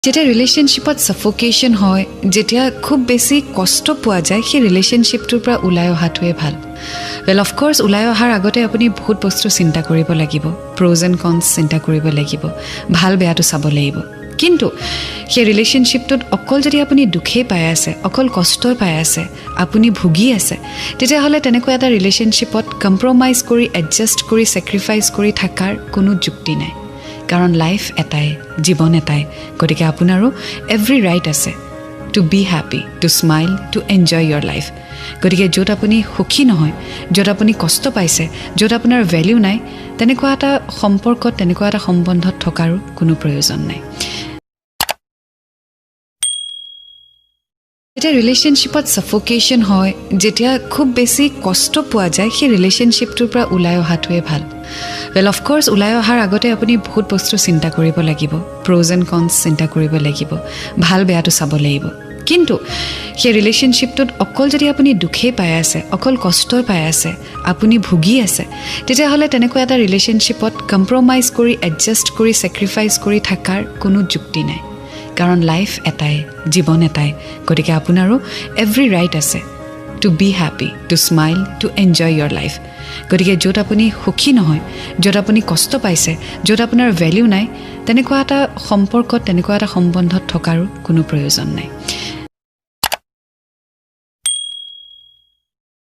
যেতিয়া ৰিলেশ্যনশ্বিপত ছাফ'কেশ্যন হয়, যেতিয়া খুব বেছি কষ্ট পোৱা যায়, সেই ৰিলেশ্যনশ্বিপটোৰ পৰা ওলাই অহাটোৱে ভাল। ৱেল, অফক'ৰ্ছ ওলাই অহাৰ আগতে আপুনি বহুত বস্তু চিন্তা কৰিব লাগিব, প্ৰ'জ এণ্ড কনছ চিন্তা কৰিব লাগিব, ভাল বেয়াটো চাব লাগিব। কিন্তু সেই ৰিলেশ্যনশ্বিপটোত অকল যদি আপুনি দুখেই পাই আছে, অকল কষ্টই পাই আছে, আপুনি ভুগি আছে, তেতিয়াহ'লে তেনেকুৱা এটা ৰিলেশ্যনশ্বিপত কম্প্ৰমাইজ কৰি, এডজাষ্ট কৰি, ছেক্ৰিফাইচ কৰি থকাৰ কোনো যুক্তি নাই। কাৰণ লাইফ এটাই, জীৱন এটাই, গতিকে আপোনাৰো এভৰি ৰাইট আছে to be happy, to smile, to enjoy your life. গতিকে য'ত আপুনি সুখী নহয়, য'ত আপুনি কষ্ট পাইছে, য'ত আপোনাৰ ভেলিউ নাই, তেনেকুৱা এটা সম্পৰ্কত, তেনেকুৱা এটা সম্বন্ধত থকাৰো কোনো প্ৰয়োজন নাই। যেতিয়া ৰিলেশ্যনশ্বিপত ছাফ'কেশ্যন হয়, যেতিয়া খুব বেছি কষ্ট পোৱা যায়, সেই ৰিলেশ্যনশ্বিপটোৰ পৰা ওলাই অহাটোৱে ভাল। ৱেল, অফক'ৰ্ছ ওলাই অহাৰ আগতে আপুনি বহুত বস্তু চিন্তা কৰিব লাগিব, প্ৰ'জ এণ্ড কনছ চিন্তা কৰিব লাগিব, ভাল বেয়াটো চাব লাগিব। কিন্তু সেই ৰিলেশ্যনশ্বিপটোত অকল যদি আপুনি দুখেই পাই আছে, অকল কষ্টই পাই আছে, আপুনি ভুগি আছে, তেতিয়াহ'লে তেনেকুৱা এটা ৰিলেশ্যনশ্বিপত কম্প্ৰমাইজ কৰি, এডজাষ্ট কৰি, ছেক্ৰিফাইচ কৰি থকাৰ কোনো যুক্তি নাই। কাৰণ লাইফ এটাই, জীৱন এটাই, গতিকে আপোনাৰো এভৰি ৰাইট আছে to be happy, to smile, to enjoy your life. গতিকে য'ত আপুনি সুখী নহয়, য'ত আপুনি কষ্ট পাইছে, য'ত আপোনাৰ ভেলিউ নাই, তেনেকুৱা এটা সম্পৰ্কত, তেনেকুৱা এটা সম্বন্ধত থকাৰো কোনো প্ৰয়োজন নাই।